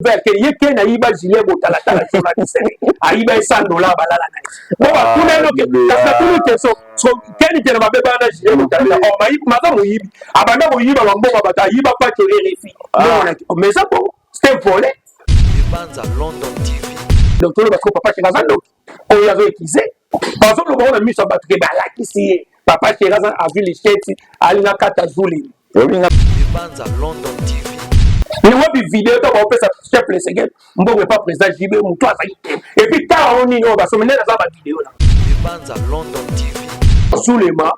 Vert ye ken ayiba gilet botalatala journaliste ayiba ye 100 $ balala na ye bo bakuna ye noke kasi natuni question so ken te na mabe bana na gilet botalatala oh maza moyibi abanda koyiba bambongo bato ayiba pacho RFI mais eza bongo, c'était volé. Banza London TV. Donc toloba siko papa chéri aza ndoki oyo azo ekize bazoloba ngo na miso ya bato ke balakisi ye papa chéri aza azwi lisheti alinga kata zulini. Banza London TV. Ni wapi video to baopesa chef Lesegel mbongo epa président JB moto azali te et puis tala yango nini oyo basomi nde naza bavideo na Banza London TV. Zulema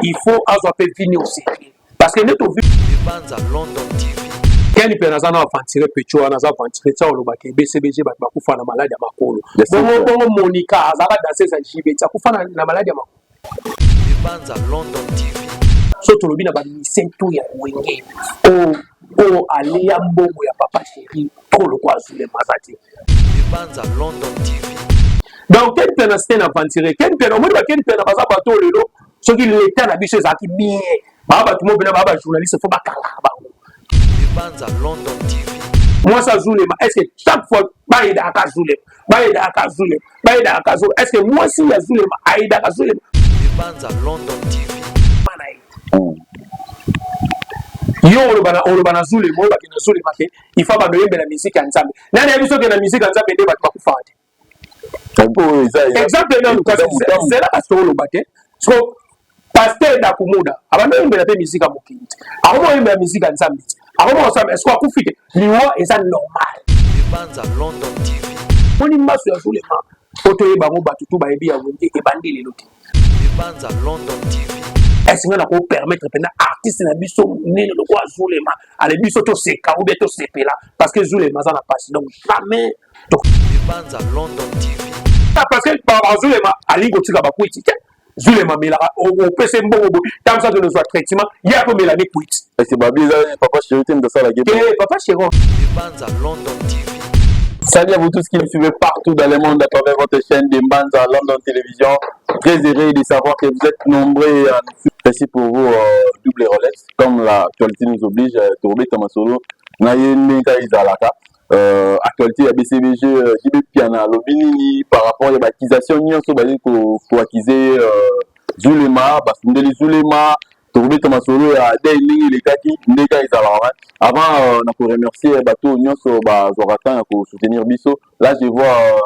il faut azwa mpe vini au sérieux parce que nde tovi Banza London TV. Ken mpe naza na aventure pecho wana aza aventure tia olobaka ebcbg bato bakufa na maladi ya makolo bongo bongo Monica azalaka danseuse ya JB ti akufa na maladi ya makolo. Banza London TV. So tolobi na bamusiciens tout ya Wenge oyo alia mbongo ya papa chéri trop lokwa Zulema aza te. Banza London TV. Donc Ken Mpiana c'était un aventurier. Ken Mpiana omoni ba Ken Mpiana baza bato oyo lelo soki l'état na biso ezalaki bien baa bato mo mpena baa bajournaliste fo bakangaka bango. Banza London TV. Mwasi azulema, est ce que chaque fois bayedaka Zulema, bayedaka Zulema, bayedaka Zulema, est ce que mwasi ya Zulema ayedaka Zulema? Banza London TV. Bana ye yo oloba na Zulema oyebaki na Zulema ke ifa bando oyembela misike ya Nzambe. Nani yebi soki na misike ya Nzambe nde bato bakufaka te? Exemple nanu kasi zela kasi tooloba te. So pasteur Dakumuda abandi oyembela mpe misike ya mokili te, akoma oyembela misike ya Nzambe te, akoma kosamba. Est ce akufi te? Liwa eza normal. Banza London TV. Moni maso ya Zulema po toyeba yango bato tu bayebi ya Wenge ebandi lelo te. Banza London TV. Est-ce nga na kopermettre mpena artiste na biso monene lokola Zulema ale biso toseka ou bien tosepela parce que Zulema aza na pasi? Donc jamais. Banza London TV. Parce que Zulema alingi kotika bakwiti te. Zulema amelaka, opesa mbongo boye ntango mosusu akende ozwa traitement ye akomela ne kwiti. Est babi eza papa chéri te moto asalaki? Te, papa chéri. Banza London TV. Salut à vous tous qui nous suivez partout dans le monde à travers votre chaîne de Mbanza London Télévision. Très heureux de savoir que vous êtes nombreux à nous suivre. Merci pour vous, double Rolex. Comme l'actualité nous oblige, tobeta masolo, na ye ndenge ezalaka. Actualité ya BCBG, JB Mpiana alobi nini par rapport ya baaccusation nyonso bazali koaccuser Zulema, basundeli Zulema? Tokobeta masolo ya dei ndenge elekaki ndenge ezalaka. Avant na koremercier bato nyonso bazwaka temps ya kosoutenir biso, là je vois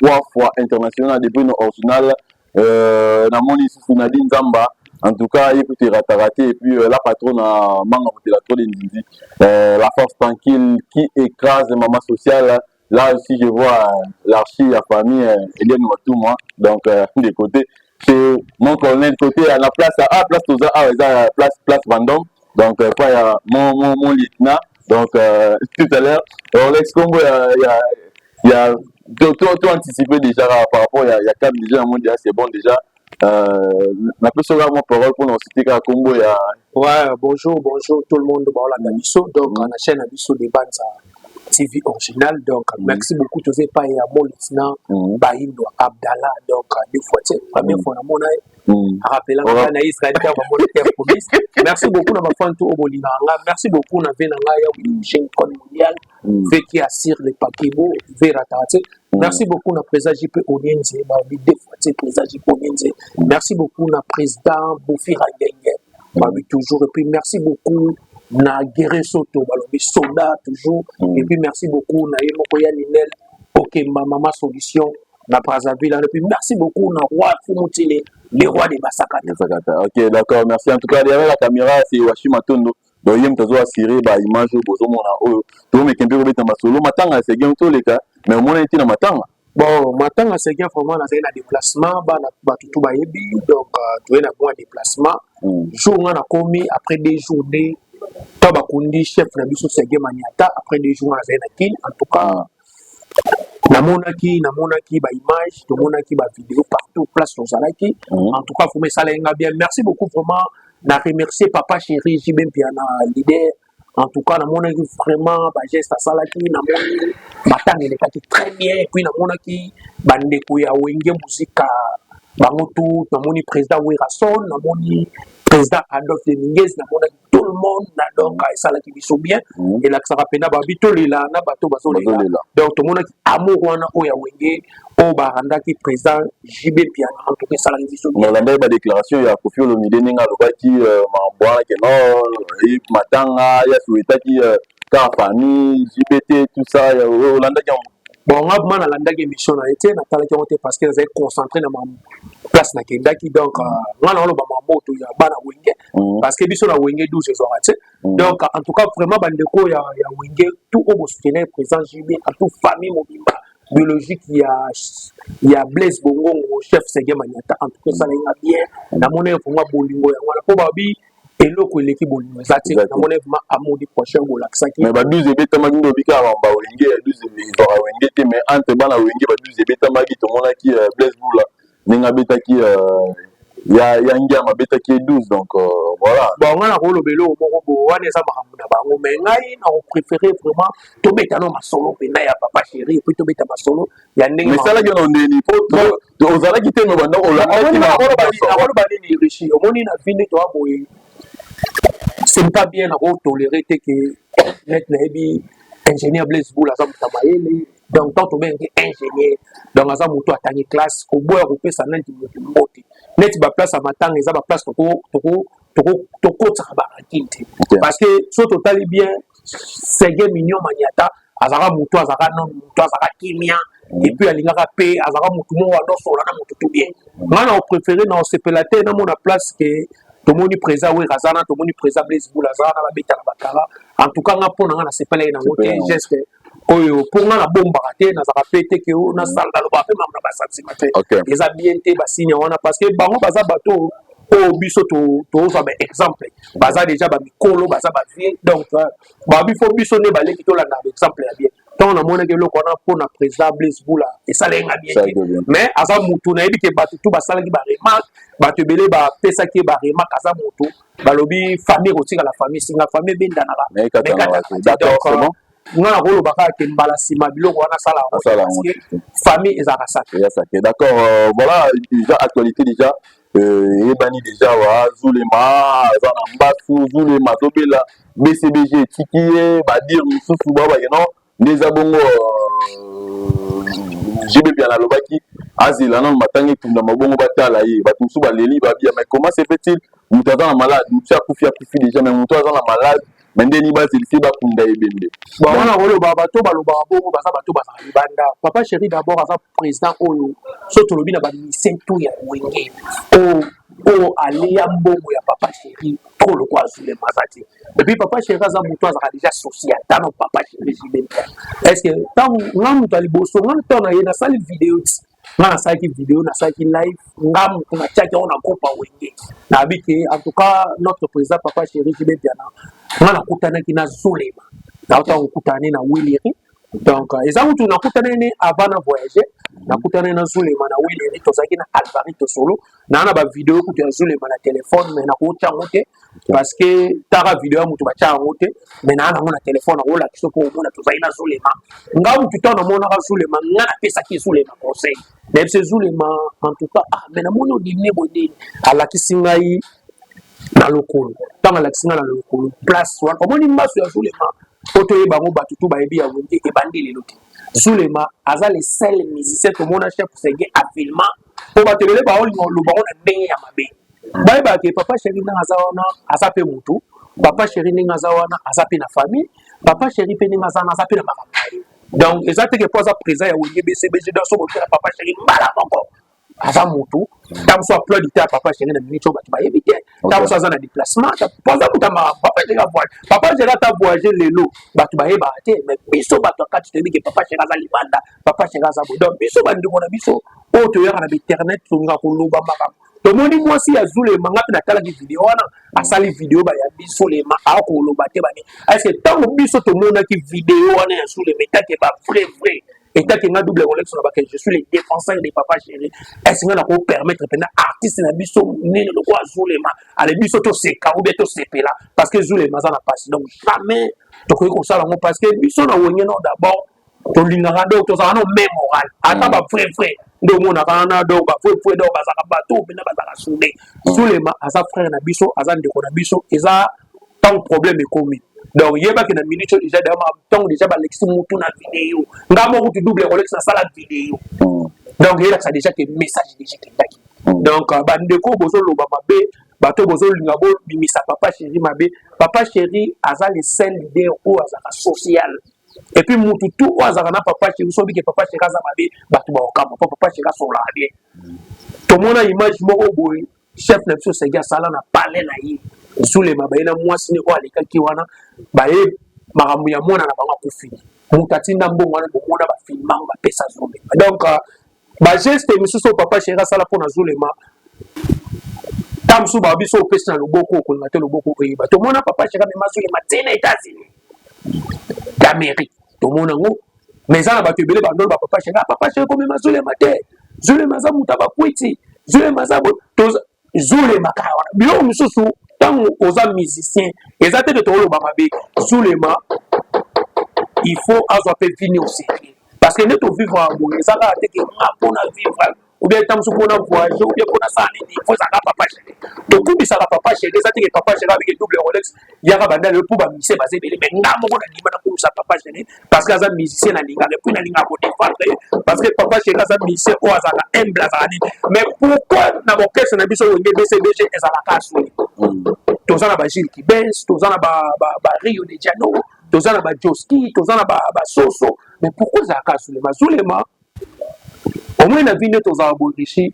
trois fois international de Bruno original, namoni lisusu Nadi Nzamba, en tout cas ye kutu erataka te. Et puis la patronne Manga Motela trop de Ndindi, la force tranquille qui écrase maman sociale. Là aussi je vois l'archi ya famille Eliane Watuma. Donc de côté c'est mon colonel, côté à la place à place toza awa eza place Vendôme, donc quoi ya mon lieutenant. Donc tout à l'heure Rolex Combo ya to anticiper déjà par rapport ya cap déjà mon déjà c'est bon déjà. Napesi oka mwa parole mpona osite kaka kombo ya Ouais, bonjour, bonjour tout le monde baolanda biso donc na chaîne na biso de Banza TV original. Donc merci beaucoup toza epai ya mon lieutenant Bayindo Abdallah. Donc deux fois te, première fois namona ye arapelanga ngai na Israël ntango bamoni terre promise. Merci beaucoup na bafan to oyo bolingaka nga. Merci beaucoup na ve na ngai ya Willy Code mondial ve qui assure le paquebo ve rataka te. Merci beaucoup na président JP Onienze, babi deux fois te président JP Onienze. Merci beaucoup na président Bofira Ngenge, babi toujours. Et puis merci beaucoup na Guéré Soto, balobi soda toujours. Et puis merci beaucoup na ye moko ya Ninel Okemba, mama solution na Brazzaville. Et puis merci beaucoup na roi Fumutile, le roi de Basakata. Basakata. Ok, d'accord, merci. En tout cas, derrière la caméra, c'est Washi Matondo. Donc ye moto azo assurer ba image oyo bozomona oyo. Tomeke mpe kobeta masolo matanga ya Seguin toleka, mais omonani te na matanga. Bon, matanga Seguin, vraiment nazali na déplacement, bana bato tu bayebi. Donc toye na mwa déplacement. Jour nga nakomi, après 2 jours nde to bakundi chef na biso Seguin Maniata. Après 2 jours nga nazali na Kine. En tout cas namonaki baimage, tomonaki bavideo partout place tozalaki. En tout cas vraiment esalaki nga bien. Merci beaucoup vraiment na remercier papa chéri JB Mpiana leader. En tout cas namonaki vraiment bageste asalaki, namoni matanga elekaki très bien. Et puis namonaki bandeko ya Wenge Muzika bango tout, namoni président Werason, namoni président Adolphe Dominguez, namonaki. tout le monde na. Donc esalaki biso bien. Elakisaka mpena babi tolela na bato bazolela. Donc tomonaki amour wana oyo ya Wenge oyo barandaki président JB Mpiana. En tout cas, esalaki biso bien. Olandaki badéclaration ya Kofi Olomide, ndenge alobaki makambo wana ke non, matanga ya souhaitaki kaka famille JB te, tout ça, olandaki yango? Bon, nga vraiment nalandaki émission na ye te, natalaki yango te parce que nazali concentré na place nakendaki. Donc nga na oloba mamoto ya bana Wenge, parce que biso na Wenge 12 ezwaka te. Donc en tout cas, vraiment, bandeko ya Wenge tout oyo bosoutenir président JB, en tout famille mobimba biologique ya Blaise Bongongo, chef Sege Maniata, en tout cas esalinga bien. Namoni vraiment bolingo yango wana, mpo babi eloko eleki bolingo eza te. Namoni vraiment amour du prochain bolakisaki. Mais ba 12 ebetamaki nde obika ya ba Wenge ya 12 ezwaka Wenge te, mais entre bana Wenge ba 12 ebetamaki. Tomonaki Blaise Bula ndenge abetaki ya Ngiama, abetaki ye 12. Donc voilà. Bon, nga nakoloba eloko moko bo wana eza makambo na bango, mais ngai nakopréféré vraiment tobeta no masolo mpena ya papa chéri, et puis tobeta masolo ya ndenge. Mais esalaki na ndeni po ozalaki te, me banda olandaki. Nakoloba nini, Richi? Omoni, na vie nde toya boye, c'est pas bien. Nakotolérer te ke net nayebi ingénieur Blaise Boul aza moto ya mayele. Donc tant tobengi ingénieur, donc aza moto atangi classe, koboya kopesa neti moto mbote neti baplace ya matanga eza baplace tokotisaka barancune te, parce que so totali bien, Sege Mignon Maniata azalaka moto, azalaka nano moto, azalaka kimia, et puis alingaka mpe, azalaka motu moko adosola na motu tout bien. Ngai na opréféré na osepela te namona place ke tomoni président Wera aza na, tomoni président Blaise Bula aza na, babeta na bakala. En tout cas, nga mpo na nga nasepela ye nango te, geste oyo, mpo nga nabombaka te, nazalaka mpe te ke nasala, nalobaka mpe mambo na basentiments te. Eza bien te basigne wana, parce que bango baza bato oyo biso tozwa baexemple, baza déjà bamikolo, baza bavieux. Donc babi fo biso nde baleki tolanda baexemple ya bien. Ntango namonaki eloko wana mpona président Blaise Bula, esalaki nga bien te, mais aza mutu nayebi ke bato tu basalaki baremarque, bato ebele bapesaki ye baremarque. Aza mutu balobi famille kotikala famille, singa famille ebendanaka. Donc nga na koloba kaka ke mbala nsima biloko wana asala yango, parce que famille ezalaka sacré. D'accord, voilà déjà actualité déjà eyebani déjà wa Zulema aza na mbasu. Zulema azobela, BCBG etiki ye. Badire mosusu babake non, nde eza bongo. JB Mpiana alobaki azela nano matanga etundama, bongo batala ye. Bato mosusu baleli babia, mais comment se fait-il moto aza na malade, motu akufi, akufi déjà, mais moto aza na malade, mais ndeni bazelisi bakunda ebembe? Bon, wana koloba bato balobaka bongo baza bato bazala libanda. Papa Chéri d'abord aza président oyo so tolobi na bamusicien tout ya Wenge oyo alia mbongo ya papa Chéri trop lokwa Azulema aza te. Et puis papa Chéri aza moto azalaka déjà social. Tano papa Chéri JB, est ce que ntango nga moto ya liboso, nga ntango na ye nasali video ti nga nasalaki video, nasalaki live, nga moto natiaki yango na groupe ya Wenge, nayebi ke en tout cas notre président papa Chéri JB Mpiana, nga nakutanaki na Zulema, nauta kokutana na Wileri. Donc eza kutu nakutani ne avant na voyager, nakutani na Zulema na Wileri, tozalaki na Alvarito Solo. Naa na bavideo kutu ya Zulema na telefone, mais nakotya yango te parce que taka video ya motu batya yango te, mais naa nango na telefone, nakolakisa mpo omona tozali na Zulema. Nga mutu ntango namonaka Zulema, nga napesaki Zulema conseil, nayebisi Zulema: "En tout cas, ah, mais namoni odimine boye ndeni." Alakisi ngai na lokolo. Ntango alakisi ngai na lokolo place wana, omoni mbaso ya Zulema po toyeba yango, bato tu bayebi ya Wenge ebandi lelo te. Zulema aza le seul musicien tomona chef Sege afilma, mpo bato ebele baolinga oloba ngo na ndenge ya mabe. Bayebaka ke papa Chéri ndenge aza wana aza mpe motu, papa Chéri ndenge aza wana aza mpe na famille, papa Chéri mpe ndenge aza wana aza mpe na makambo na ye. Donc eza teke mpo aza président ya Wenge BCBG, donc so bokela papa Chéri mbala moko aza motu. Ntango mosu emploi du temps ya papa Chéri na minute oyo bato bayebi te, ntango mosu aza na déplacement, po aza moto ya papa Chéri avoyage. Papa Chéri ata voyage lelo, bato bayebaka te, mais biso bato ya kati toyebi ke papa Chéri aza libanda, papa Chéri aza boye. Donc biso bandeko na biso oyo toyaka na bainternet, tolingaka koloba makambo. Tomoni mwasi ya Zulema, nga mpe natalaki video wana, asali video, bayambi Zulema, akoloba te bani. Est-ce ntango biso tomonaki video wana ya Zulema, etake ba vrai vrai, etake nga double Rolex na bake, je suis le défenseur de papa Chéri, est-ce nga nako permettre mpena artiste na biso nene lokola Zulema ale biso toseka ou bien tosepela parce que Zulema aza na pasi? Donc jamais tokoki kosala yango, parce que biso na Wenge no d'abord tolingaka, donc tozalaka no même moral. Ata ba vrai vrai nde omonaka wana, donc ba vrai vrai, donc bazalaka bato mpena bazalaka soudé. Zulema aza frère na biso, aza ndeko na biso, eza Ntango problème ekomi, donc yebaki na minute oyo déjà, ntango déjà balekisi mutu na video, nga moko kutu Double Rolex nasala video. Donc eyelakisa déjà ke message déjà ekendaki. Donc bandeko bozoloba mabe, bato bozolinga bobimisa Papa Chéri mabe, Papa Chéri aza le seul leader oyo azalaka social. Et puis mutu tu oyo azalaka na Papa Chéri, soki ke Papa Chéri aza mabe, bato bakokamba, mpo Papa Chéri asololaka bien. Tomona image moko boye, chef na biso Segi asala na palais na ye, Zulema baye na mwasi ne oyo alekaki wana, baye makambo ya mwana na bango akufi, moto atinda mbongo wana, bomona bafilmango bapesa Zulema. Donc bageste misusu oyo Papa Chéri asala mpona Zulema, ta mosusu baba biso opesi na loboko, okolinga te loboko oyeba. Tomona Papa Chéri amema Zulema te na États-Unis d'Amérique, tomona yango. Mais eza na bato ebele bandolo ba Papa Chéri, Papa Chéri komema Zulema te, Zulema aza moto abakwiti, Zulema aza Zulema kaka wana. Biloko mosusu, ntango oza musicien, eza te ke tokoloba mabe. Zulema, il faut azwa mpe vie au sérieux, parce que nde tovivre boye, eza kaka te ke nga mpona vivre ou bien ta mosusu mpona voyage ou bien mpona sala nini, il faut ezalaka Papa Chéri. Tokumisaka Papa Chéri, eza te ke Papa Chéri abike Double Rolex yaka banda lelo, mpo bamusicien baza ebele. Mais nga moko nandima nakumisa Papa Chéri parce que aza musicien nalingaka, et puis nalingaka kodéfendre ye, parce que Papa Chéri aza musicien oyo azalaka humble, azalaka nini. Mais pourquoi na orchestre na biso Wenge BCBG ezalaka soni? Toza na baGilles Kibens, toza na baRio de Janeiro, toza na baJoski, toza na basoso, mais pourquoi ezalaka Zulema? Zulema, omoi na vie nde tozala boye, richi.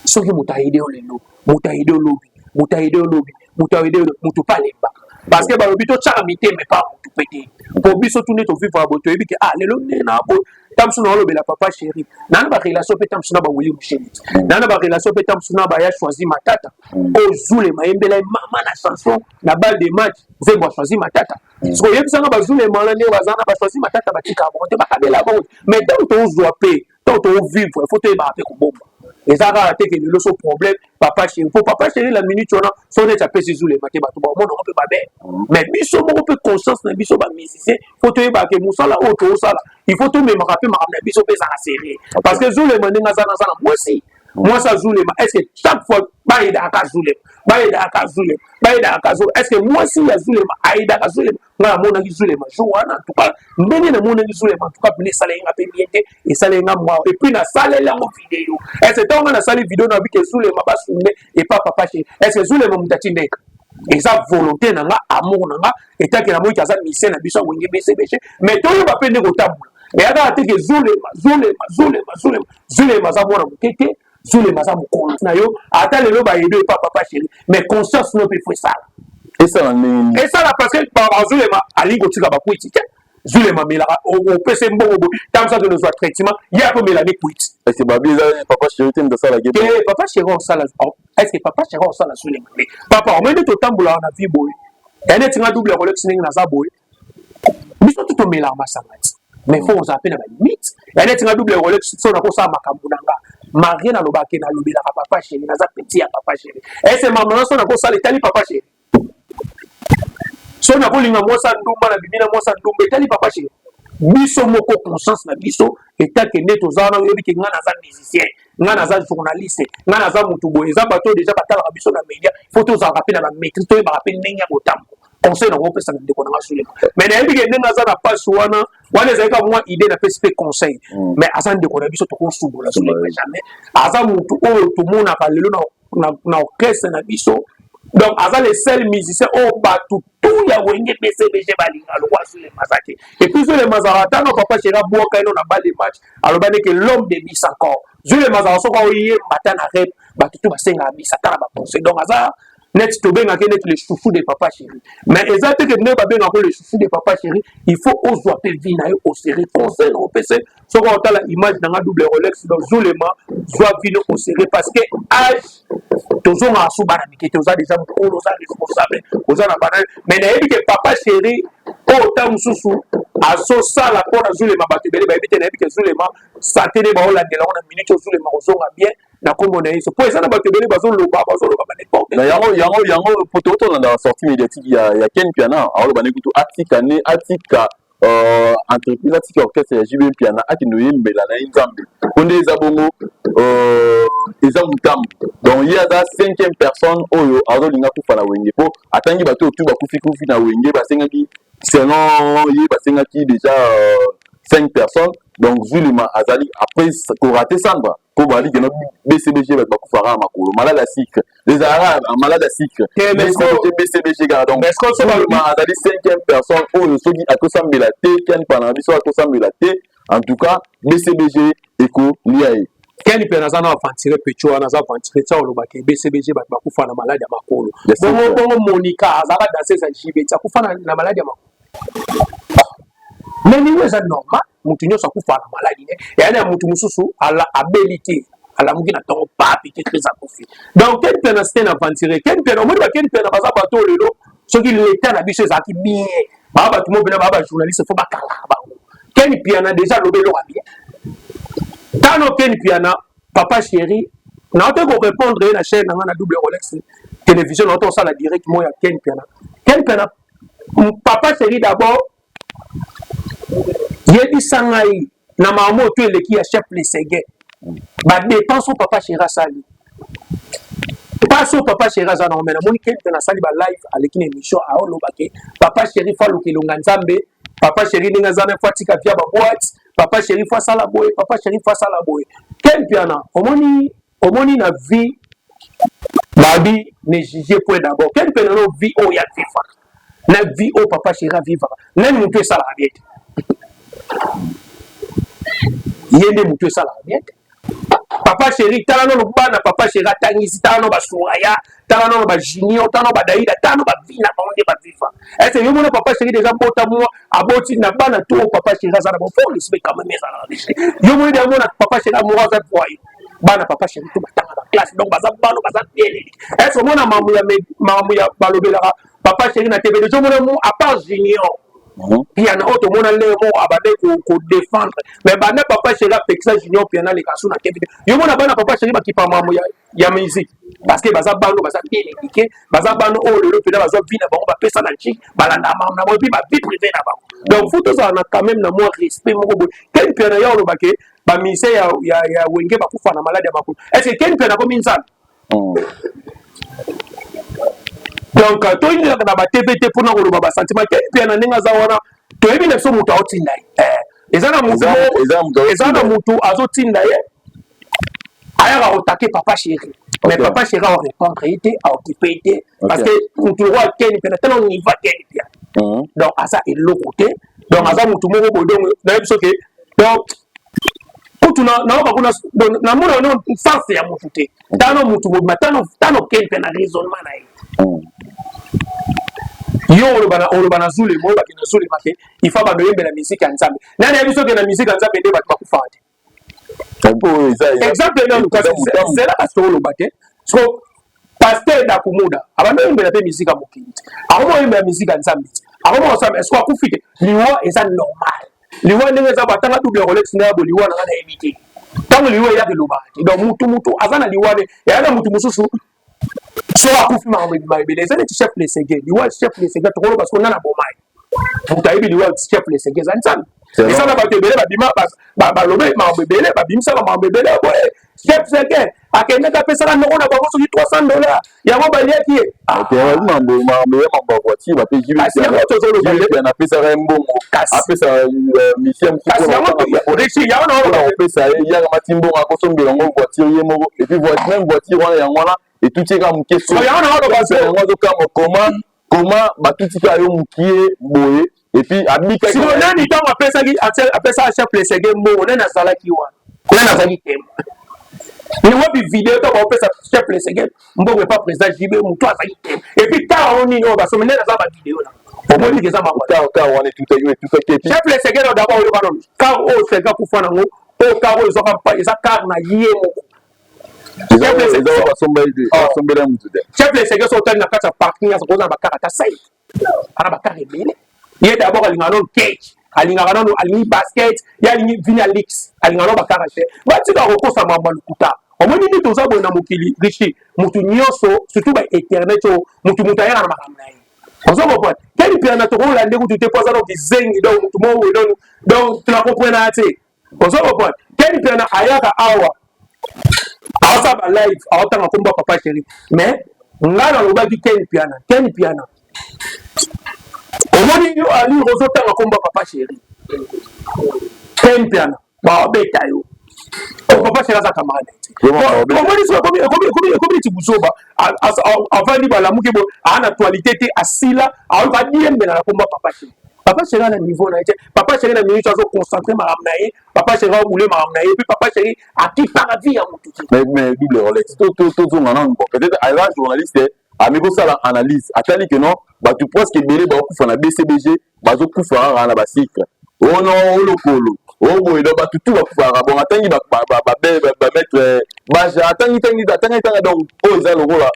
Soki moto ayede yo lelo, moto ayede yo lobi, moto ayede yo lobi, moto ayede yo, moto mpe alembaka, parce que balobi totyaka mitema epa motu mpe te. Mpo biso tu nde tovivre boye, toyebi ke ah, lelo nde na boye, ta mosusu naolobela Papa Chéri naa na barelation mpe, ta mosusu na baweli mosheni naa na barelation mpe, ta mosusu na baya Choisi Matata oyo Zulema ayembela ye mama na chanson na balle de match, nzembo ya Choisi Matata. Soki oyebisanga bazulema wana ndenge baza na baChoisi Matata, batikaka bango te, bakabela bango te. Mais ntango tozwa mpe, ntango tovivre, faut toyebaka mpe kobomba. Eza kaka te ke lelo so problème Papa Chéri, po Papa Chéri la minute wana so neti apesi Zulema te, bato baomonango mpe babe. Mais biso moko mpe, conscience na biso bamusicien, faut toyebaka ke mosala oyo tozosala, il faut tomemaka mpe makambo na biso mpe ezala sérieux, parce que Zulema ndenge aza naza na mwasi, mwasi azulema. Est ce que chaque fois bayedaka Zulema, bayedaka Zulema, bayedaka Zulema, est ce que mwasi ya Zulema ayedaka Zulema? Ngai namonaki Zulema jour wana, en tout cas ndenge namonaki Zulema, en tout cas pene esalaki nga mpe bien te, esalaki nga mwa. Et puis nasaleli yango video. Est ce que ntango nga nasali video na bike Zulema basunde epa Papa Chéri, est ce que Zulema moto atindeka? Eza volonté na nga, amour na nga etake namoniki aza musicien na biso Awenge BCBG. Mais toyeba mpe nde kotambola, eya kaka te ke Zulema, Zulema, Zulema, Zulema. Zulema aza mwana moke te, Zulema aza mokolo na yo. Ata lelo bayebi epa Papa Chéri, mais conscience no mpe faut esala. Esala ndenge? Esala, parce que Zulema alingi kotika bakwiti te. Zulema amelaka, opesa mbongo boye, ntango mosusu akende ozwa traitement, ye akomela ne kwiti. Est babi eza Papa Chéri te moto asalaki? Te, Papa Chéri osala, est ce que Papa Chéri osala Zulema te? Papa omoi nde totambolaka na vie boye, ya neti nga Double Rolex ndenge naza boye, biso tu tomelaka masanga ti, mais faut ozala mpe na balimite. Ya neti nga Double Rolex, so nakosala makambo na nga marie, nalobaka nalobelaka Papa Chéri, naza petit ya Papa Chéri. Ese mama na so nakosala etali Papa Chéri? So nakolinga mwasi ya ndumba, na bimi na mwasi ya ndumba, etali Papa Chéri? Biso moko, conscience na biso etake nde toza wana. Oyebi ke ngai naza musicien, ngai naza journaliste, ngai naza motu boye, eza bato oyo déjà batalaka biso na média. Faut tozalaka mpe na bamaîtrise, toyebaka mpe ndenge ya kotambola. Conseil na kopesa na ndeko na nga Sulema, mais nayebi ke ndenge aza na pasi wana, wana ezali kaka mwa idée, napesi mpe conseil, mais aza ndeko na biso, tokosubola Sulema jamais. Aza motu oyo tomonaka lelo na orchestre na biso, donc aza le seul musicien oyo bato tu ya Wenge BCBG balinga lokwa Zulema aza te. Et puis Zulema azalaka, ata no Papa Chéri abwaka ino na balle de match, aloba ndeke l'homme de bis encore. Zulema azalaka, soki oyemba ata na rep, bato tu basengaka bis, ata na baconseil. Donc aza neti tobengaki neti le chouchou de Papa Chéri, mais eza te ke ndenge babengako le chouchou de Papa Chéri, il faut ozwa mpe vie na yo au sérieux. Conseil na opese, soki otala image na nga Double Rolex, donc Zulema, zwa vie no au sérieux, parce que âge tozongaka so bana mike te, oza déjà mokolo, oza responsable, oza na bana. Mais nayebi ke Papa Chéri oyo ta mosusu azosala mpo na Zulema, bato ebele bayebi te. Nayebi ke Zulema santé nde baolandela ngo na minute oyo, Zulema kozonga bien na nkombo na ye, so mpo eza na bato ebele bazoloba, bazoloba ba n'importe. Na yango po tolandaka sortie médiatique ya Ken Piana, aoloba ne kutu atika ne atika. Entreprise, atika orchestre ya JB Mpiana, akende oyembela na ye Nzambe, mpo nde eza bongo, eza motambo. Donc ye aza cinquième personne oyo azolinga kufa na Wenge, mpo atangi bato oyo tu bakufi kufi na Wenge. Basengaki, selon ye, basengaki déjà cinq personnes. Donc Zulema azali après korater Sandra, mpo bali keno BCBG, bato bakufaka na makolo, malade ya sucre, ezalaka malade ya sucre, BCBG, BCBG kaka. Donc Zulema azali cinquième personne oyo soki akosambela te, Ken Pana na biso akosambela te, en tout cas BCBG ekolia ye. Ken mpe naza na aventure pecho wana, aza aventure tia olobaka BCBG, bato bakufa na maladi ya makolo. Bongo bongo Monica azalaka danseuse ya JB, ti akufa na maladi ya makolo. Mais niveau eza normal, motu nyonso akufa na maladi ne eyani ya motu mosusu abeli te, alamuki na ntongo papi te, crise, akufi. Donc Ken mpe na c'était na aventure. Ken mpe omoni, baken mpe na baza bato oyo lelo soki leta na biso ezalaki bien, baa bato mo mpena baa bajournaliste, faut bakangaka bango. Ken Piana déjà alobi eloko ya bien. Tano Ken Piana, papa chéri, naote korépondre ye na chaîne na nga na Double Rolex Télévision, naote kosala direct mo ya Ken Piana. Ken Piana, papa chéri, d'abord yebisa ngai na makambo oyo to eleki ya chef Lesege, badépenses oyo papa chéri asali, mpasi oyo papa chéri aza nango. Me namoni Ken Piana asali balive, aleki na émission, aolobake papa chéri faut aluka elonga Nzambe, papa chéri ndenge aza na, faut atika via baboîte, papa chéri faut asala boye, papa chéri faut asala boye. Ken Piana, omoni, omoni na vie babi ne juge point d'abord. Ken Piana, no vie oyo ya vivaka na vie oyo papa chéri avivaka, nani motu esalaka bien te? Ye nde motu esalaka bien te. Papa chéri, tala nono bana papa chéri atangisi, tala no basuraya, tala nono bajunior, tala no badaida, tala no bavi na bango nde baviva. Ese yo mona papa chéri déjà bota mwa aboti na bana to oyo papa chéri aza na bon, faut respect quand même ezalaka riche. Yo moni deya mona papa chéri amoko aza voye, bana papa chéri to batanga baclasse, donc baza bano baza bien éduqué. Ese omona makambo ya balobelaka papa chéri na TV déjà, omona mo à part Junior Piana oyo tomona ndenge moko abande kodéfendre, mais banda papa chéri apekisa Junior Piana aleka so na TV, yo mona bana papa chéri bakipa makambo ya musique, parce que baza bano baza bien éduqué, baza bano oyo lelo mpena bazwa vie na bango, bapesa na jik, balanda makambo na bango et puis bavie privée na bango. Donc faut tozala na quand même na mwa respect moko boye. Ken Piana ya olobake bamusiciens ya Wenge bakufa na maladi ya makolo, est ce que Ken Piana komi Nzambe? Donc toyingelaka na batv te mpona koloba basentiment. Ken Piana ndenge aza wana, toyebi na biso moto aotinda ye. Eza na motu, eza na motu azotinda ye ayaka kotake papa chéri, mais papa chéri aorépondre ye te, aokipe ye te, parce que motu lokwa Ken Piana, tala niveau ya Ken Piana, donc aza eloko te. Donc aza motu moko boye, donc nayebi soki, donc kutu nayoka kuna, namona no sens ya motu te. Tano motu mobima, tano Ken mpe na raisonnement na ye, yo oloba na Zulema, oyebaki na Zulema ke ifa bando oyembela misike ya Nzambe. Nani ayebi soki na misike ya Nzambe nde bato bakufaka te? Exemple nanu, kasi zela, kasi oloba te. So pasteur Dakumuda abandi oyembela mpe misike ya mokili te, akoma oyembela misike ya Nzambe te, akoma kosamba. Est-ce akufi te? Liwa eza normal. Liwa ndenge eza, batanga Double Rolex nde ya bo liwa nanga nayebi te. Ntango liwa eyaka, elobaka te. Donc mutu aza na liwa nde eya na mutu mosusu. Soki akufi, makambo ebima ebele. Eza neti chef Lesege, liwa chef Lesege, tokoloba siko nana bomai moto ayebi liwa chef Lesege eza Nzambe. Eza na bato ebele babima, balobe makambo ebele, babimisaka makambo ebele boye. Chef Sege akendaki, apesaka ndoko na bango soki $300, yango baliaki ye. Mambo ya mambo ya voiture bape, apesaka ye mbongo, apesaka mission. Kopesa ye yaka mati mbongo, akosombela yango voiture ye moko, et puis même voiture wana, yango wana etuti eka moke. Yango azokama koma batuti kaka yo mokie boye, et puis abikaki. Nani ntango apesaki, apesaka chef Lesege mbongo, nani azalaki wana? Nani azalaki témoin? Ni wapi video to baopesa chef Lesege mbongo epa président JB? Motu azalaki témoin. Et puis car oyo nini oyo basomi, nani aza bavideo na omoni eza car wana etutaki, etutaki. Chef Lesege no, d'abord oyoka nono, car oyo Sege akufa nango, oyo car oyo ezwaka, eza car na ye moko. Basombela mutu te. Chef Lesege, so otali na kati ya parking, aza koza na bacar ata 5, ana bacar ebele. Ye d'abord alingaka nano cage, alingaka nano, alingi basket, ye alingi vini luxe, alingaka nano bacar cher. Batika kokosa mambo ya lokuta. Omoni nde toza boye na mokili, richi, motu nyonso, surtout ba internet oyo, motu ayaka na makambo na ye. Ozo comprendre? Ken Mpiana tokolanda kutu te po aza na kizengi, donc mutu moko boye, donc tuna comprendre te. Ozo comprendre? Ken Mpiana ayaka awa, aosala ba live, aotanga kombo ya Papa Chéri, mais nga nalobaki Ken Mpiana, Ken Mpiana, omoni yo ali ozotanga kombo ya Papa Chéri, Ken Mpiana babeta yo. Papa Chéri aza camarade te. Omoni soki ekomi neti buzoba, avandi balamuki boye, aa na actualité te, asila, ayoka adiembela na kombo ya Papa Chéri. Papa Chéri na niveau na ye te. Papa Chéri na minute azo concentre makambo na ye. Papa Chéri aobule makambo na ye, puis Papa Chéri akipaka vie ya motu te. Mais double Rolex, tozonga nanu. Bon, peut-être aza journaliste, ami kosala analyse, atali ke non, bato presque ebele bakokufa na BCBG, bazokufa kaka na bacycle ono olokolo oboye. Donc bato tu bakufaka. Bon, atangi bamaître baja, atangi tangi, atangi tanga. Donc oyo eza lokola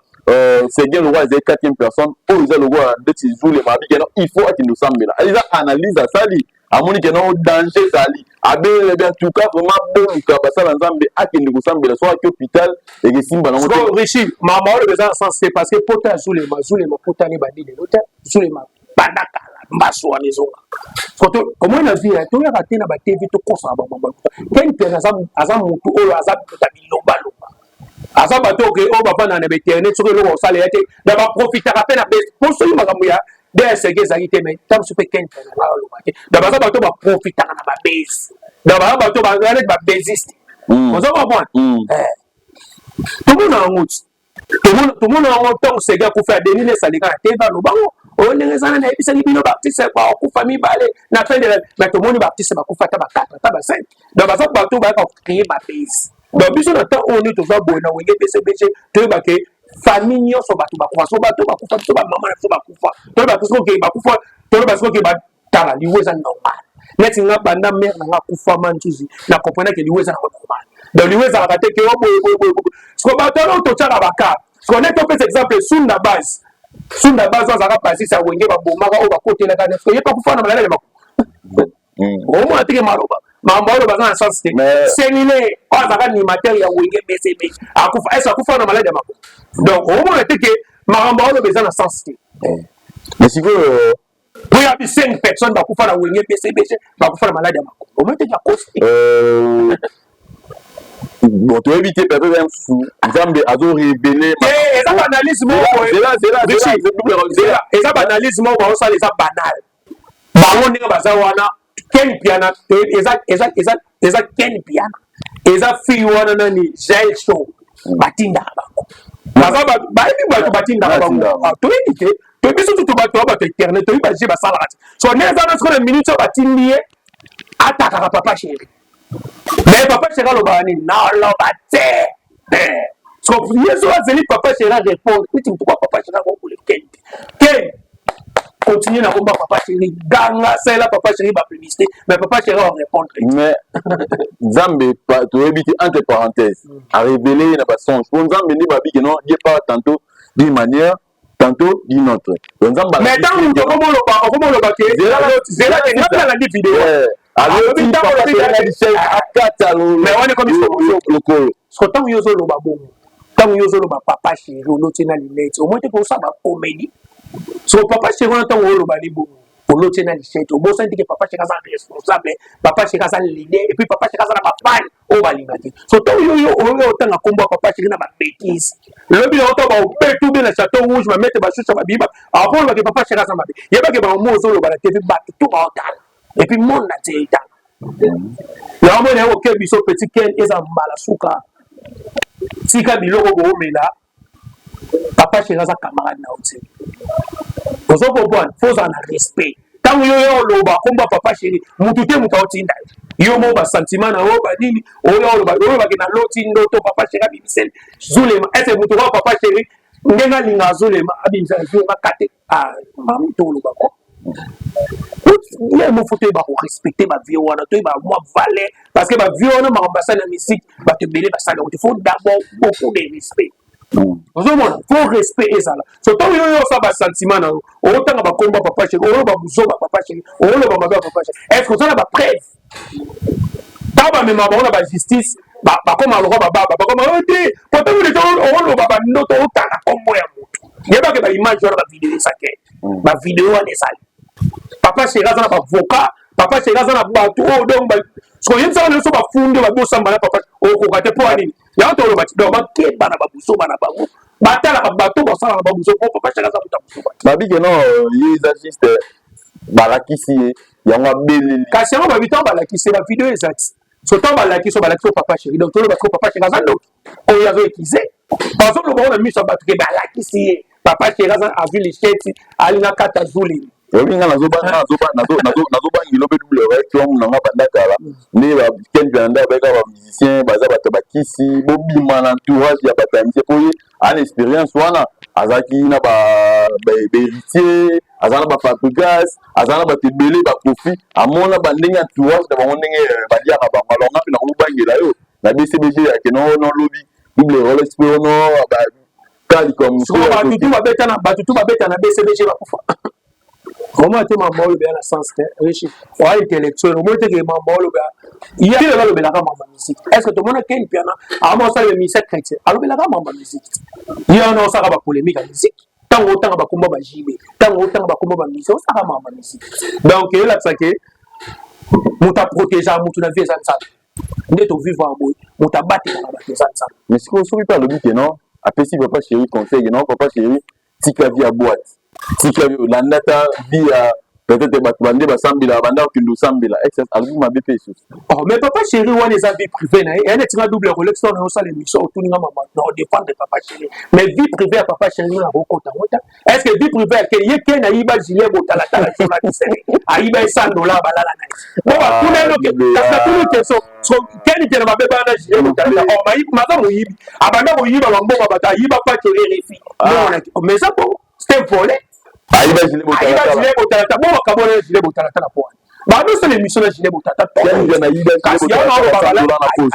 Seguin, lokola ezali quatrième personne, oyo eza lokola ndeti Zulema abiki, non, il faut akende osambela. Eza analyse asali, amoni ke non, danger ezali, abelele. En tout cas, vraiment, boluka basala Nzambe, akende kosambela. Soki aki hôpital, ekesimba nango te. Richi, mama oyo eza na sens te, parce que pota ya Zulema, Zulema pota ne bandi lelo te. Zulema banda kala, mbaso wana ezonga koto. Omoi na vie toyaka te na baTV, tokosaka bamama. Ken Mpiana aza motu oyo aza moto ya bilobaloba, aza bato oke oyo bavandaka na bainternet. Soki eloko kosala ya te na baprofitaka mpe na bese, po soki makambo ya DSG ezalaki te, mais ntango mosusu mpe Ken Mpiana nga aloba te. Donc baza bato baprofitaka na babese, donc baza bato baza neti babeziste. Oza comprendre? Tomona yango ti tomona yango ntango Sege akufa ya Denis Lesalika na TV, alobango oyo ndenge eza, nayebisaki bino baartiste bakufa mibale na fin de la, mais tomoni baartiste bakufa ata ba 4, ata ba 5. Donc baza bato bayaka kocréer babase. Donc biso na temps oyo nde toza boye na Wenge BCBG, toyeba ke famille nyonso bato bakufa. So bato bakufa, biso bamama na biso bakufa, toyeba soki bakufa, toyeba soki batala liwo eza normal. Neti nga, banda mare na nga akufama nzuzi, na comprendre ke liwo eza nango normal. Donc liwo ezalaka te ke o boye boye boye boye. Siko bato wana totyaka baka siko neti topesa exemple Sunda Base. Sunda Base oyo azalaka basise ya Wenge, babomaka oyo bakotelaka ne, ye mpe akufa na malala ya mako. Omona teke maloba, makambo oyo baza na sens te. Selile oyo azalaka animateur ya Wenge BCB akufa, ese akufa na maladi ya mako. Donc omona te ke makambo oyo eza na sens te. Mais sikoyo Po ya bi cinq personnes bakufa na Wenge BCBG, bakufa na maladi ya mako, omoni te akosi. Bon, toyebi te, peut-être mosusu Nzambe azorévéler. Eza baanalyse moko, eza baanalyse moko baosala, eza banal. Bango ndenge baza wana, Ken Mpiana eza Ken Mpiana, eza fille wana nani, Jael Show, batindaka bango, baza bayebi bato batindaka bango. Toyebi te, toyebi surtout bato bato internet, toyebi baje basalaka te. So nde eza na sikoyo na minute oyo batindi ye atakaka Papa Chéri, mais Papa Chéri alobaka nini? Naloba te. So ye so azeli Papa Chéri arépondre neti pourquoi Papa Chéri akokule Ken te. Ken continue na komba Papa Chéri, ganga, salela Papa Chéri bapublicité, mais Papa Chéri arépondre. Mais Nzambe, toyebi te, entre parenthèse, arévélé ye na basonge, po Nzambe nde babiki non, Dieu parle tantôt d'une manière, tantôt d'une autre. Donc Nzambe Mais ntango moto okomoloba, okomoloba ke zela te, nga mpe nalandi video. Alobi akata. Mais wana ekomi lokolo. Siko ntango yo ozoloba bongo, ntango yo ozoloba Papa Chéri, oloti na lunettes, omoi te kosala bacomédie. So Papa Chéri wana, ntango oloba ni bongo, oloti na lunettes, obosani te ke Papa Chéri aza responsable, Papa Chéri aza leader, et puis Papa Chéri aza na bafans oyo balinga te. So ntango yo oyo otanga nkombo ya Papa Chéri na babêtises, lobi na oto baobetu be na Château Rouge, bamete bashusha babiba, akolobake Papa Chéri aza mabe. Yebake bango ozoloba na TV, bato to baotala, et puis monde na tie etala yango. Mona yango ke biso petit Ken eza mbala suka, tika biloko boomela. Papa Chéri aza camarade na yo te. Ozo comprendre? Faut ozala na respect. Ntango yo oloba komba Papa Chéri, mutu te, mutu aotinda yo, yo mo basentiment na yo banini oyo oloba, oyobake na loti ndoto Papa Chéri abimiseli Zulema. Ese mutu oyo Papa Chéri ndenge alinga Zulema, abimisa Zulema kate mamutu oloba ko ye mo. Faut toyeba korespecter bavieux wana, toyeba mwa valeur, parce que bavieux wana, makambo basali na musique, bato ebele basali yango te. Faut d'abord beaucoup de respect. Ozomona, faut respect ezala. So ntango yo yo osala basentiment na yo, otanga bakomba Papa Chéri, oloba buzoba Papa Chéri, oloba mabe ya Papa Chéri, est ce que oza na bapreuve? Ntango bamema bango na bajustice, bakoma lokwa bababa, bakoma oyo te. Po ntango deja oloba bandoto, otanga kombo ya motu, yebake baimage wana, bavideo ezake. Bavideo wana ezali. Papa Chéri aza na bavocat, Papa Chéri aza na bato oyo. Donc soki oyebisaka nyonso, bafundi oyo babosamba na papa, okoka te. Mpo anini? Yango toloba ti. Donc bakeba na babuzoba na bango, batalaka bato basala na babuzoba, mpo Papa Chéri aza moto ya buzoba. Babi ke non, ye eza juste balakisi ye yango, abeleli. Kasi yango babi, ntango balakisi ye, bavideo eza ti. So ntango balakisi, balakisi o Papa Chéri. Donc toloba siko Papa Chéri aza ndoki oyo azo ekize, bazoloba ngo na miso ya bato ke balakisi ye. Papa Chéri aza azwi lisheti, alinga kata zuleli. Oyebi, nga nazobangilo mpe double Rolex na nga banda kala nde baken mpe nde abeka bamusicien baza bato bakisi bobima na entourage ya bato ya musicien, mpo ye ana expérience wana, azalaki na bahéritier, aza na baFabregas, aza na bato ebele, bakofi, amona bandenge entourage na bango, ndenge baliaka bango. Alors nga mpe nakomobangela yo na BCBG yake nolobi double Rolex mpe ono kali. Bato tu babeta na BCBG bakufa. Omoi te mambo oloba na sens te. Richi oa intellectuel, omoi te ke mambo oloba ye lelo alobelaka mambo ya musique. Est ce que tomona Ken Piana ama osala émission chrétien alobelaka mambo ya musique? Ye wana osaka bapolémique ya musique. Ntango otanga bakombo ba JB, ntango otanga bakombo ba musique, osaka mambo ya musique. Donc eyelakisa ke moto aprotégeaka motu na vie eza Nzambe. Nde tovivre ya boye, moto abatelaka bato eza Nzambe. Mais sikoyo, soki mpe alobi ke non, apesi Papa Chéri conseil ke non, Papa Chéri, tika vie ya boîte, tika landa ta vie ya peut-être bato bande basambela, banda kokende osambela, alobi mabe mpe lisusu? Oh, mais Papa Chéri wana eza vie privée na ye. Eya neti nga double Rolex, wana osala émission, otuninga mama na odéfendre Papa Chéri, mais vie privée ya Papa Chéri nga nakokota ngo ta. Est ce que vie privée ake ye ke nayiba gilet botalatala, journaliste ayiba ye 100 $, balala na ye bo bakuna enoke. Kasi natuni question, keni te na mabe bana gilet botalatala? Oh, maza moyibi, abanda koyiba bambongo bato, ayiba pati RFI, mais eza bongo, c'était volé. Ayiba gilet. Botalatala botalatala bo bakabona gilet botalatala po wana babosala émission na gilet botalatala. Kasi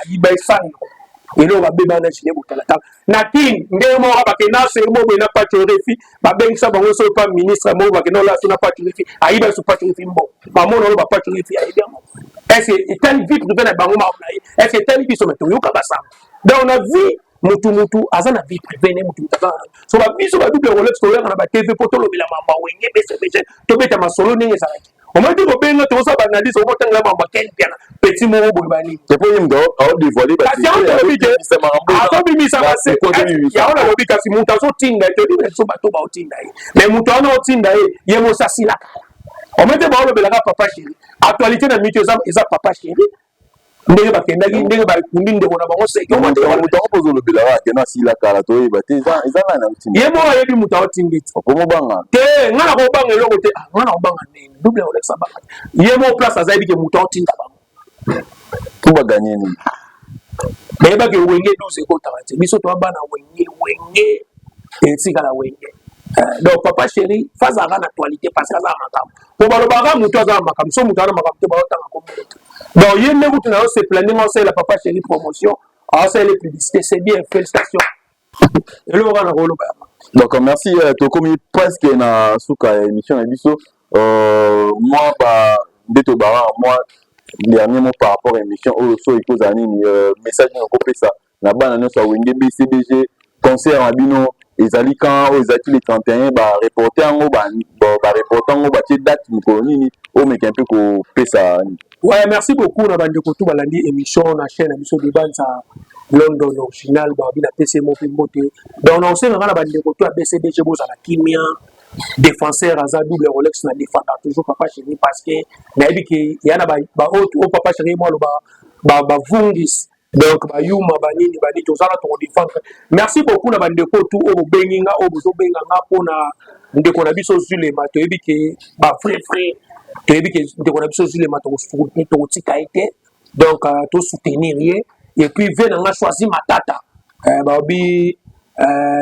ayiba esango eloko babeba na gilet botalatala na Kini. Ndenge moko bakenda sermo boye na pati RFI, babengisa bango soki pa ministre moko, bakenda olala so na pati RFI, ayiba so pati RFI mbongo, bamona oyo bapati RFI ayebi yango. Est ce etali vie privée na bango makambo na ye? Est ce etali biso? Me toyoka basango. Donc na vie, mutu mutu aza na vie privée ne, mutu mutu aza na so. Babiso ba double Rolex toyaka na baTV mpo tolobela mambo Wenge BCBG, tobeta masolo ndenge ezalaki. Omoi te kobenga, tozosala baanalyse, okotangela mambo akeni piana petit moko boye banini. Po ye moto aodévoile. Kasi yango tolobi te azobimisa, yango nalobi. Kasi moto azotinda ye, toyebi biso bato baotinda ye, mais moto wana otinda ye, ye mosi asilaka. Omoi te baolobelaka Papa Chéri, actualité na mito eza Papa Chéri, ndenge bakendaki, ndenge bakundi ndeko na bango seke. Moto yango mpo ozolobelaka akende asila kala, toyeba te eza nani aotinda. Ye moko ayebi moto aotindi ti. Okomobanga. Te, nga na kobanga eloko te. Nga na kobanga ndenge double Rolex abanga te. Ye moko place aza, yebi ke moto aotinda bango. Po baganye nini? Bayebaki Wenge 12 ekotaka te. Biso toa bana Wenge, Wenge etikala Wenge. Donc Papa Chéri fazalaka na actualité parce que aza na makambo, po balobaka moto aza na makambo. So moto aza na makambo te, baotanga kombo te. Donc ye nde kutu na yo sepela ndenge aosalela Papa Chéri promotion, aosalela publicité, c'est bien, félicitation. Eloko kaka na koloba yango. Donc merci, tokomi presque na suka ya émission na biso. Moi ba nde tobaka mwa dernier mot par rapport à émission oyo. So ekozala nini, message nini okopesa na bana nyonso ya Wenge BCBG? Concert na bino ezali quand? Oyo ezalaki le 31, bareporte yango, bareporte yango, batie date mokolo nini? Omeka mpe kopesa. Ouais, merci beaucoup na bandeko tu balandi émission na chaîne na biso Debanza London Original. Babi napesi mo mpe mbote. Donc na osengaka na bandeko tu ya BCBG, bozala kimia. Défenseur aza double Rolex, na défendaka toujours Papa Chéri parce que nayebi ke ya na baoyo oyo Papa Chéri mo aloba bavungisi, donc bayuma banini banini, tozala tokodéfendre. Merci beaucoup na bandeko tu oyo bobengi nga, oyo bozobenga nga mpona ndeko na biso Zulema. Toyebi ke bavrai vrai, toyebi ke ndeko na biso Zulema tokotika ye te. Donc tosoutenir ye. Et puis ve na nga Choisi Matata, babi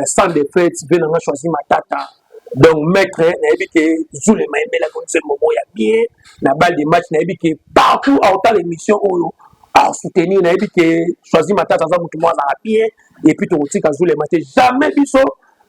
sans défaite, ve na nga Choisi Matata. Donc maître, nayebi ke Zulema eyembelaki nzembo moko ya bien na balle de match. Nayebi ke partout aotala émission oyo, asoutenir. Nayebi ke Choisi Matata aza motu moko azala bien. Et puis tokotika Zulema te, jamais. Biso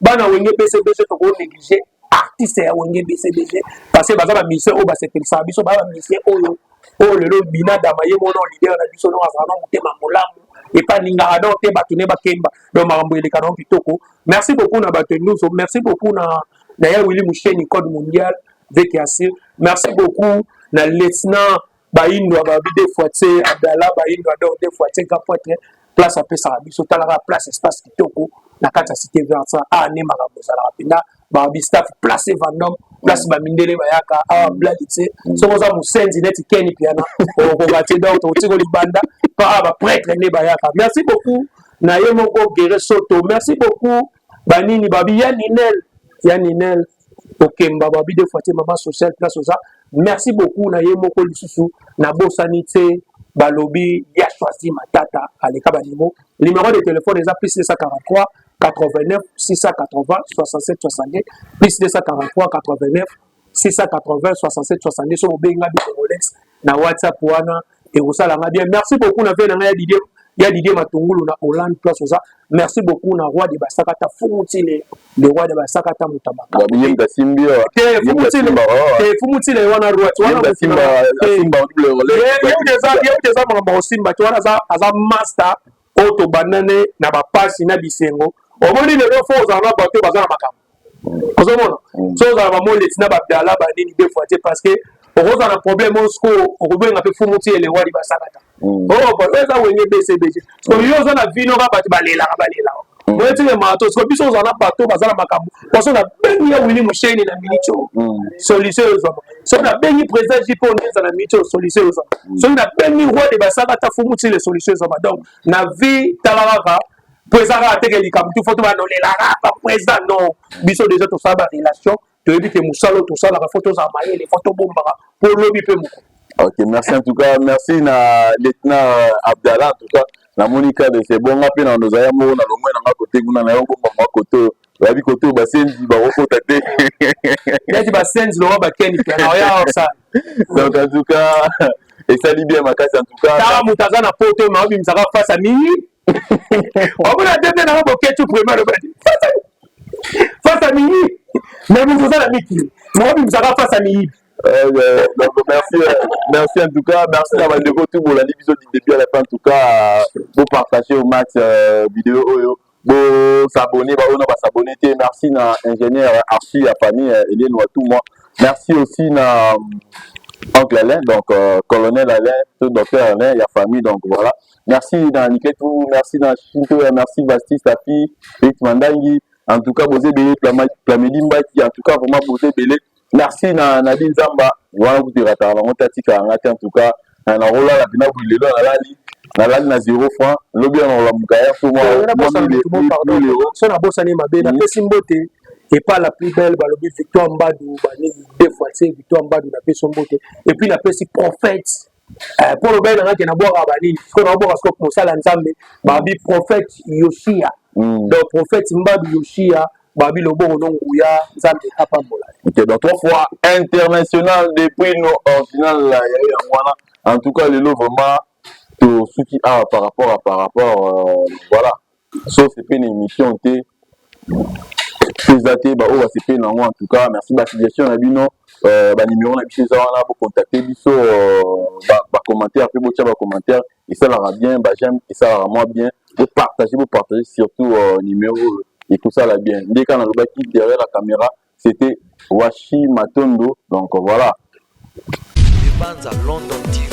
bana Wenge BCBG tokonéglige artiste ya Wenge BCBG parce que baza bamusicien oyo basepelisaka biso, baza bamusicien oyo lelo binadama ye mona leader na biso. Donc azala na motema molamu, epa alingaka donc te bato ne bakemba. Donc makambo eleka nango kitoko. Merci beaucoup na bato nyonso, merci beaucoup na Na ya Willy Musheni, code mondial veke asir. Merci beaucoup na lieutenant Bayindwa, babi deux fois te, Abdallah Bayindwa. Donc deux fois te, grand prêtre, place apesaka biso, talaka place, espace kitoko na kati ya Cité Verte. Awa nde makambo ezalaka mpenza. Babi staff, place Vendôme, place bamindele bayaka awa, bladi te. Soki oza mosenzi neti Keni Piana, okokoka te. Donc tokotika libanda mpo awa baprêtre nde bayaka. Merci beaucoup na ye moko Gere Soto. Merci beaucoup banini, babi ya Ninel, ya Ninel Okemba, babi deux fois te, mama sociale, place oza. Merci beaucoup na ye moko lisusu. Nabosani te, balobi ya Choisi Matata aleka banimo. Numéro de téléphone eza +243 89 680 67 62, +243 89 680 67 62. So obenga biso Rolex na WhatsApp wana, ekosalanga bien. Merci beaucoup na ve na ngai ya Didier, ya Didier Matungulu na Hollande, place oza. Merci beaucoup na roi de Basakata, Fumutile, le roi de Basakata, Mutabaka. Te, Fumutile te, Fumutile wana roi wana eza makambo kosimba te. Wana aza master oyo tobandane na bapasi na bisengo. Omoni lelo, fo ozala na bato baza na makambo. Ozomona, so ozala bamoleti na babdala banini deux fois te, parce que okozala na problème oyo sikoyo okobenga mpe Fumuti elewali Basakata oyo eza Wenge BCBG. So yo oza na vino ka bato balelaka, balelaka boye tike mato. Siko biso ozala na bato baza na makambo. Poso nabengi ya Willi Musheni na miniti oyo, solution ezwama. Soki nabengi président JP Oneza na miniti oyo, solution ezwama. Soki nabengi roi de Basakata, Fumutile, solution ezwama. Donc na vie, tala kaka po eza kaka teke likambo tu fo to banolelaka ba président. Non, biso déjà tosala barelation, toyebi ke mosala oyo tosalaka, fo tozala mayele, fo tobombaka mpo lobi mpe moko. Ok, merci en tout cas. Merci na lieutenant Abdallah. En tout cas, namoni cadre, c'est bon. Nga mpe na nozala moko na longwe nanga kote kuna na yo, ngomba mwa kote oyo oyabi, kote oyo basenzi bakokota te. Neti basenzi longo bakeni mpe na oya osala. Donc en tout cas, esali bien makasi en tout cas. Tala, moto aza na poto, ma obimisaka face ya mingi, omona te te nanga boketu premier alobaki face ya mingi, mais moto oza na mikili, ma obimisaka face ya miyibi. Donc merci, merci en tout cas, merci na bandeko tout bolandi biso du début à la fin. En tout cas, bo partager au max vidéo oyo, bo s'abonner ba oyo ba s'abonner te. Merci na ingénieur Archie ya famille Eliane Watumwa. Merci aussi na oncle Alain, donc colonel Alain, tout docteur Alain ya famille. Donc voilà, merci na Niketu, merci na Shinto, merci Basti Safi, Félix Mandangi. En tout cas, boze ebele, Plamedi Mbaki. En tout cas, vraiment boze ebele. Merci na Nadine Nzamba wana kutu erataka bango te, atikaka nga te. En tout cas, nakolala mpena boye lelo, nalali na 0 franc, lobi ya nakolamuka ya fo. So nabosani mabe, napesi mbote epa la plus belle, balobi Victoire Mbadu, banini deux fois te, Victoire Mbadu, napesi mbote. Et puis napesi prophète mpo lobele nanga ke nabwaka banini, sikoyo nabwaka sikoyo mosala Nzambe, babi prophète Yoshia. Donc prophète Mbadu Yoshia, babi loboko no nguya, Nzambe apambola. Ok, donc trois fois international depuis nos original ya yango wana. En tout cas, lelo vraiment tosuki awa par rapport, voilà. So c'est une émission te, eza te baoyo basepeli nango. En tout cas, merci. Basuggestion na bino, banuméro na biso eza wana, bocontacte biso. Bacommentaire mpe botya bacommentaire, esalaka bien. Baj'aime esalaka mwa bien. Bopartage, bopartage surtout numéro oyo, ekosala bien. Nde kaka nalobaki, derrière la caméra, c'était Washi Matondo. Donc voilà. Banza London TV.